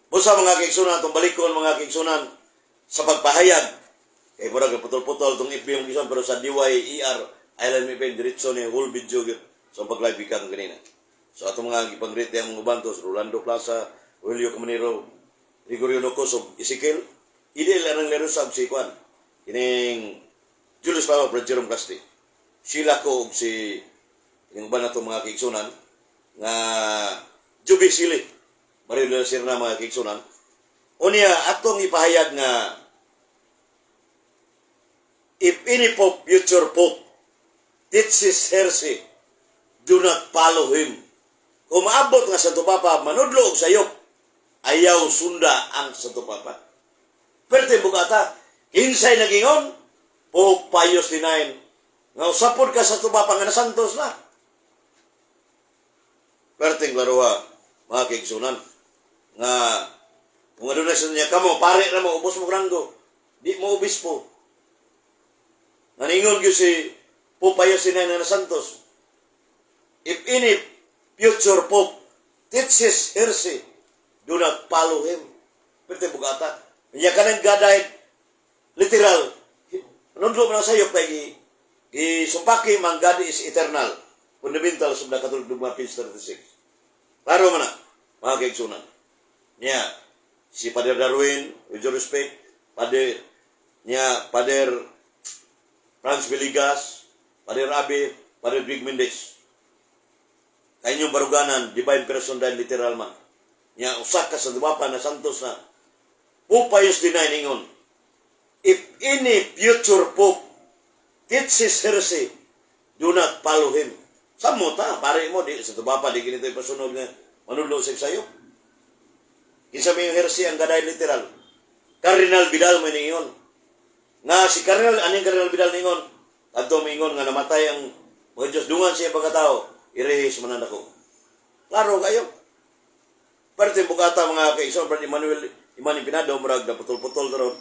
Busa, mga kaigsunan, atong balikon, mga kaigsunan, sa pagpahayag. Kay murag putol-putol tong FB yung gison, pero sa DYER Island FM diretso ni whole video gyud sa pag-live gikan kanina. So atong mga gipang-greet ang mga ubantos, Rolando Plaza, Julio Camanero, Gregorio Nocos ug Ezekiel, Idel anang lero sab si Kwan. Kining Julius Papa, Brad Jerome Casti. Sila ko ug si yung uban nato, mga kaigsunan, nga Juby Sili. Marilo sir na, mga kaigsunan. Unya atong ipahayag nga if any pope, future pope, teaches heresy, do not follow him. Kung maabot nga Santo Papa, manudlo og sayop, ayaw sunda ang Santo Papa. Perte bugata, kinsay nagingon? Pope Pius IX. Nga usapod ka sa Santo Papa nga nasantos na. Perting klaruha, mga kaigsunan, nga kung ano na niya kamo, pare na mo, ubos mo ranggo, di mo obispo. Naningon gyud si Pope Pius IX na Santos. If any future pope teaches heresy, do not follow him. Pwede bugata. Niya ka nang gaday, literal, nundlo mo na sa'yo, kay isumpaki man God is eternal. Fundamentals of the Catholic Dogma, page 36. Klaro man na, mga kaigsunan. Niya, si Father Darwin, with due respect, Father, niya, Father Franz Villegas, Father Abe, Father Greg Mendez. Kay inyong baruganan, divine person dahil literal man. Niya, usa ka sa dumapa na santos na. Pope Pius IX ingon, if any future pope teaches heresy, do not follow him. Sa mo ta, pare mo, di, sa tubapa, di kinito ipasunod nga manudlo sa sayo. Kinsa may yung heresy ang gaday literal? Cardinal Vidal may ningon. Nga si Cardinal, aning Cardinal Vidal ningon? Adto mingon nga namatay ang mga Diyos, dungan siya pagkatao, irehis man ako. Klaro kayo. Parte bugata, mga kaiso, Brad Emmanuel Iman Pinado, murag na putol-putol karon.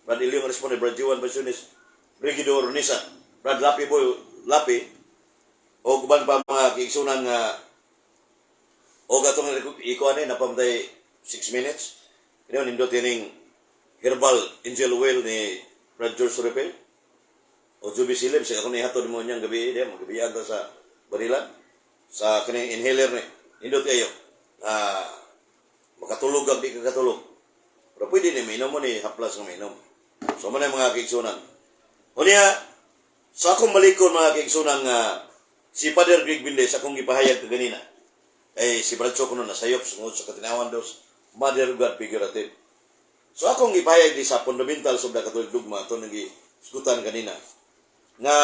Brad Ilyong responde, Brad Juan Basionis, Brigido Ornisa, Brad Lapi Boy Lapi, o uban pa mga kaigsunan nga o gatong ikuan ni napamatay 6 minutes. Kini nindot ining herbal angel oil ni Brad George Repel. O Juby Silib, sa ako ni hatod mo niyang gabi, di, magabihan ta sa Barilan. Sa kaning inhaler ni. Nindot kayo. Ah, makatulog ang di ka katulog. Pero pwede ni mainom mo ni haplas nga mainom. So man mga kaigsunan. Unya, sa akong balikon, mga kaigsunan, nga si Father Greg Mendez akong gipahayag kaganina. Eh si Brad Choco no nasayop sungod sa katinawan dos Mother of God figurative. So akong gipahayag di sa Fundamentals of the Catholic Dogma ato nang gisgutan kanina nga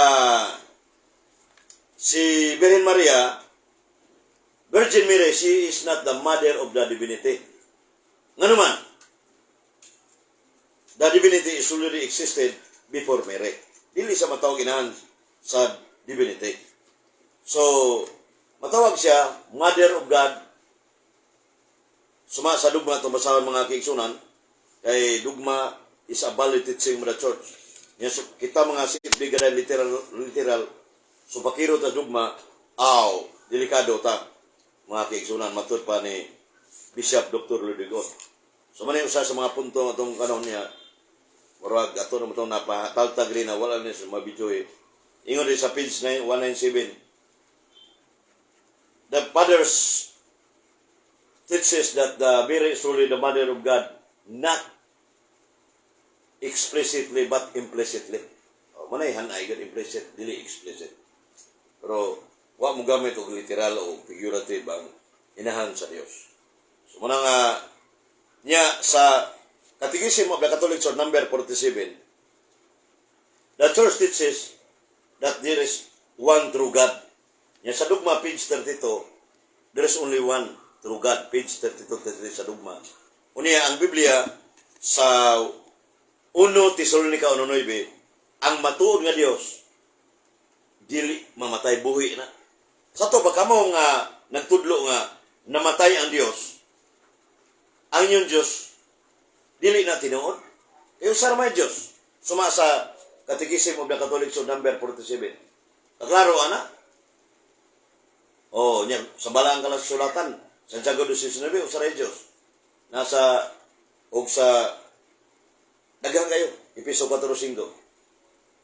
si Virgin Maria, Virgin Mary, she is not the mother of the divinity. Nga naman, the divinity is already existed before Mary. Dili sa matawag inahan sa divinity. So, matawag siya Mother of God. Suma sa dugma itong basahon, mga kaigsunan, kay dugma is a valid teaching of the church. Nya, so, kita mga sipdi gaday literal, literal, so pakiro ta dugma, aw, delikado ta, mga kaigsunan, matud pa ni Bishop Dr. Ludwig Ot. So man usa sa mga punto atong kanon niya, murag ato naman itong napataltag rin na wala ni sa mga video eh. Ingon din sa page 9, 197, the fathers teaches that the Mary is truly the mother of God, not explicitly but implicitly. O, manay hanay gud implicit, dili explicit. Pero wa mo gamit og literal o figurative ang inahan sa Dios. So muna nga niya sa Catechism of the Catholic Church number 47, the church teaches that there is one true God. Nya sa dugma page 32, there is only one true God, page 32, 33 sa dugma. Unya ang Biblia sa 1 Tesalonica 1:9, ang matuod nga Dios dili mamatay, buhi na. Sa to ba kamo nga nagtudlo nga namatay ang Dios, ang inyong Dios dili na tinuod? Kay usa ra may Dios. Suma sa Catechism of the Catholic Church number 47. Klaro ana? Oh, nya sa balaan ka lang sulatan. Santiago 2:19, usa ra Dios. Nasa og sa daghan kayo, Episo 4:5.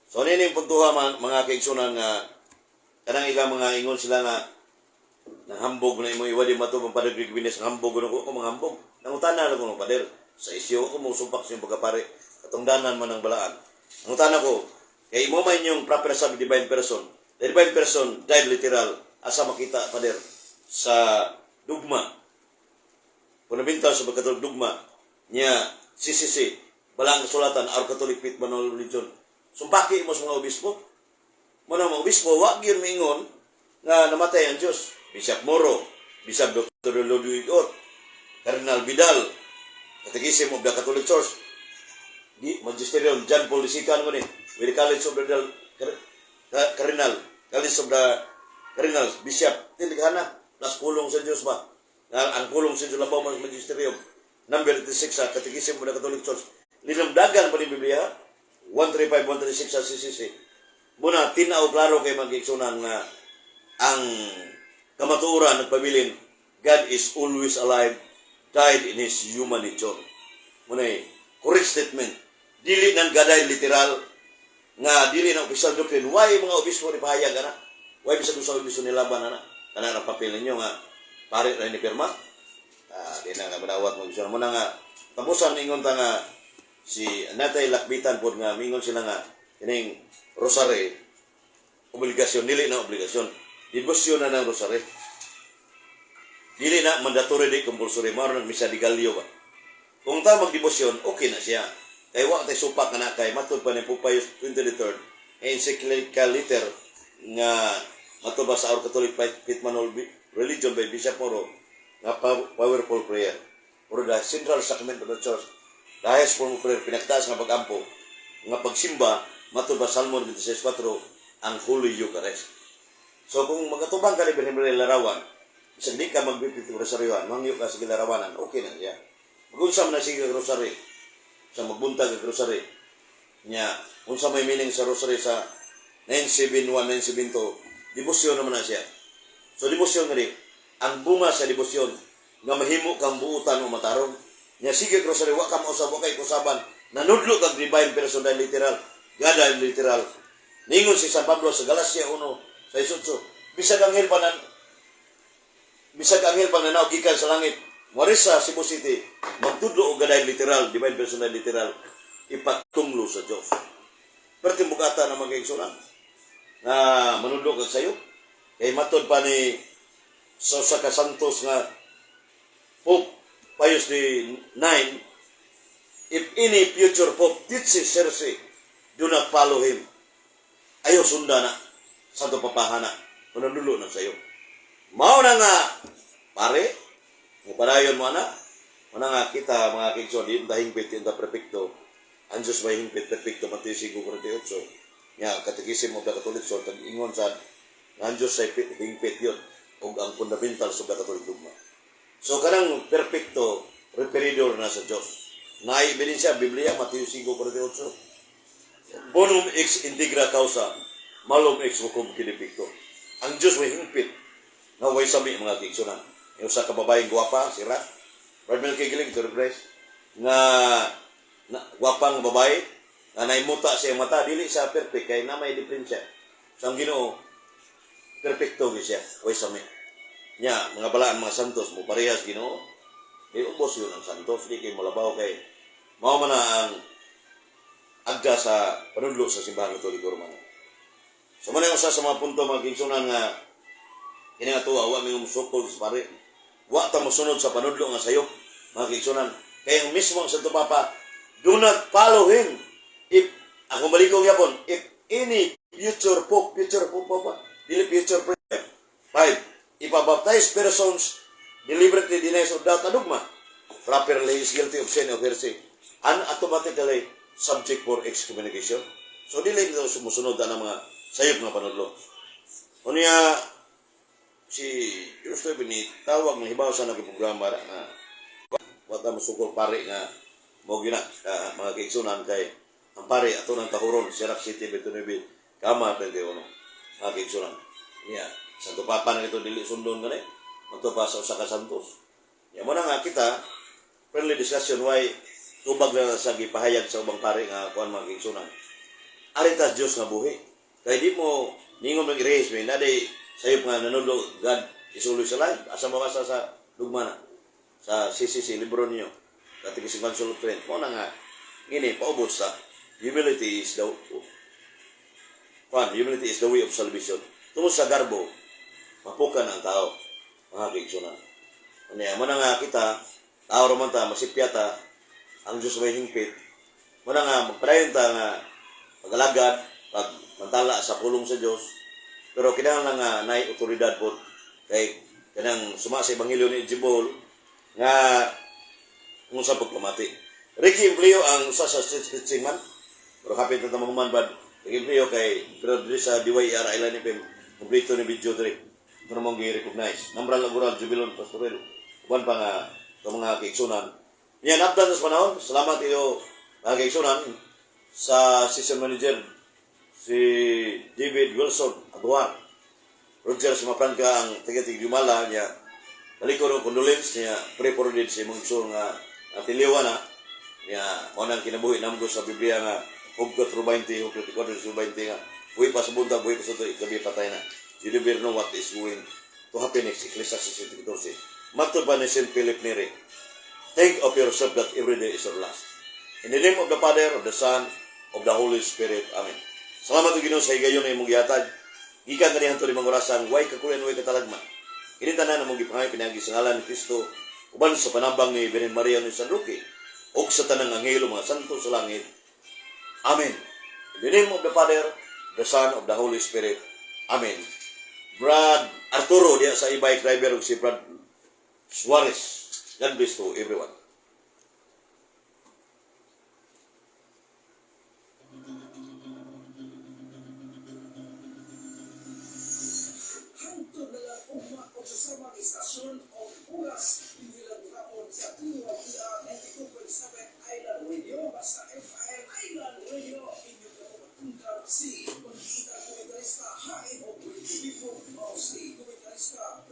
So nining puntuha man, mga kaigsunan, nga kanang ilang mga ingon sila nga nahambog na imo iwali mato ang Padre Greg Vines, hambog ko mga hambog. Nangutana na ko ng pader sa isyo ko mo sumpak sa iyong pagkapare, katungdanan man ang balaan. Nangutana ko kay imo man yung proper sa divine person. The divine person died literal, asa makita, pader, sa dugma, fundamental sa pagkatolik dugma niya, CCC, Balaang Kasulatan, Our Catholic Faith Manual of Religion. Sumpaki mo sa mga obispo mo na mga obispo, wa gyud miingon nga namatay ang Diyos. Bishop Moro, Bishop Dr. Ludwig Ot, Cardinal Vidal, Catechism of the Catholic Church, di Magisterium John Paul II mo ni, with the College of the Cardinal, College of the Cardinals, Bishop, Tilighana, plus kulong sa Diyos ba? Nga ang kulong sa Diyos labaw man sa Magisterium. Number 86 sa Catechism of the Catholic Church. Linamdagan pa ni Biblia, 135, 136 sa CCC. Muna, tinaw klaro kay magigsunan nga ang kamatuoran nagpabilin, God is always alive, died in His human nature. Muna correct statement. Dili nang God died literal, nga dili na official doctrine. Why mga obispo ni pahayag ana? Why bisag usa obispo nilaban ana? Kana ra papel ninyo nga pare ra ni pirma. Ah, di na nga madawat mo mo na nga tapusan ingon ta nga si natay lakbitan pod nga mingon sila nga kining rosary obligasyon. Dili na obligasyon, debosyon na ng rosary. Dili na mandatory, di compulsory. Mao nang Misa de Gallo ba? Kung ta magdebosyon, okay na siya. Kay wa tay supak na kay matud pa ni Pope Pius 23 encyclical letter nga matud ba sa Our Catholic Faith Manual Religion by Bishop Moro nga powerful prayer or the central sacrament of the church, the highest form of prayer, pinaktaas nga pagampo, nga pagsimba, matud ba Salmo 26:4, ang Holy Eucharist. So kung magatubang ka ni Birhen Larawan, bisag di ka magbibit og rosaryohan, mangyo ka sa gilarawanan, okay na siya. Magunsa man na sige rosary, sa magbuntag og rosary. Nya, unsa may meaning sa rosary sa 971, 972, debosyon naman na siya. So debosyon nga di, ang bunga sa debosyon, nga mahimo kang buutan o matarong. Nya sige rosary, wa ka mausab, wa kay kusaban, nanudlo kag divine person dahil literal, God dahil literal. Ningon si San Pablo sa Galacia 1, sa 18, bisag anghel pa nanaw gikan sa langit, wari sa Cebu City, magtudlo og God literal, divine person literal, ipatunglo sa Dios. Pero timbukata na mga igsunan, na manudlo kag sayo. Kay matod pa ni sa usa ka santos nga Pope Pius the 9, if any future Pope teaches heresy, do not follow him. Ayaw sunda na. Santo Papaha na. Manunulo na sayo. Mao na nga, pare, mupadayon mo ana, mao na nga kita mga kaigsoon, di ta hingpit, di ta perfecto. Ang Diyos may hingpit, perfecto, Mateo 5:48. Nga, Catechism of the Catholic Church, ingon sa nga ang Diyos ay hingpit yun, o ang fundamental sa Catholic dogma. So, kanang perfecto, referidor na sa Diyos. Naay ebidensya, Biblia, Mateo 5:48. Bonum ex integra causa, malum ex quocumque defecto. Ang Diyos may hingpit nga way sami, mga kaigsunan. Yung sa kababaeng gwapa, si Ra. Brad Milky Giling, to refresh, nga na, gwapang babae, nga naimuta sa iyang mata, dili siya perfect, kay na may diferensya. Sa ang Ginoo, perfecto gyud siya, way sami. Nya, mga balaan mga santos, mo parehas Ginoo, di ubos yun ang santos, di kay malabaw kay mao man na ang agda sa panudlo sa Simbahan Katoliko Romano. So man ang usa sa mga punto, mga kaigsunan, nga kini nga tuwa wa mi musukol sa pare. Wa ta mosunod sa panudlo nga sayop, mga kaigsunan. Kay ang mismo ang Santo Papa, do not follow him. If ako malikong yapon, if any future pope pa, dili future president. Five, if a baptized persons deliberately denies of that dogma, properly is guilty of sin of heresy and automatically subject for excommunication. So dili nito sumusunod na mga sayop nga panudlo. Unya si Justo tawag ng hibaw sa naging programa nga wata mosukol pare nga mo gina mga kaigsunan kay ang pare ato ng tahuron, Sirac City 29 Kama 21, mga kaigsunan. Niya Santo Papa na ito dili sundon gani magto pa sa usa ka santos. Ya mo na nga kita prelate Friendly discussion, why tubag na sa gipahayag sa ubang pare nga kuan, mga kaigsunan. Ari ta Dios nga buhi. Kay di mo ningon ng erase may naday sayop nga nanudlo God is always alive. Asa mabasa sa dugma na sa CCC libro niyo. Catechism Council of Trent. Mo na nga ngini paubos sa humility is the way of salvation. Tungod sa garbo, mapukan ang tao, mga kaigsunan. Ano mo na nga kita, tao raman ta, masipya ta, ang Diyos may hingpit. Mo na nga, magpadayon ta nga pag-alagad, pag mantala sa pulong sa Diyos, pero kinahanglan nga naay otoridad po kay kanang suma sa Ebanghelyo ni Jibol nga kung sa pagpamati. Ricky Empleo ang usa sa street preaching man. Pero kapit na mahuman bad. Ricky Empleo kay pero diri sa DYR Island FM kompleto ni video diri. Pero mong gi-recognize. Nambral Laboral Jubilon Pastorel. Uban pa nga itong mga kaigsunan. Yan, updan sa panahon. Salamat iyo, mga kaigsunan, sa season manager si David Wilson Aguar. Roger Sumapranca ang taga-tig Yumala niya. Balik ko condolence niya, pray for din sa imong igsoon nga atiliwa na niya mo nang kinabuhi namgo sa Biblia nga Job 4:20, Job 34:20 nga buhi pa sa buntag, buhi pa sa tuig, gabi patay na. You never know what is going to happen next. Ecclesiastes 14. Matod pa ni St. Philip Neri, "Think of yourself that every day is your last." In the name of the Father, of the Son, of the Holy Spirit. Amen. Salamat o Ginoo sa higayon na imong gihatag. Gikan kanihan to limang orasan, way kakuyan, way katalagman. Kini tanan among gipangayo pinaagi sa ngalan ni Kristo, uban sa panabang ni Birhen Maria ni San Roque, ug sa tanang anghel ug mga santo sa langit. Amen. In the name of the Father, the Son, of the Holy Spirit. Amen. Brad Arturo diya sa e-bike driver ug si Brad Suarez. God bless to everyone. Hangtod na lang ugma og sa samang istasyon o oras pinilang gihapon sa DYER 92.7 Island Radio, basta FM Island Radio. Inyo kaupatungkar si pag-iitang komentarista hain og Radio Before si komentarista.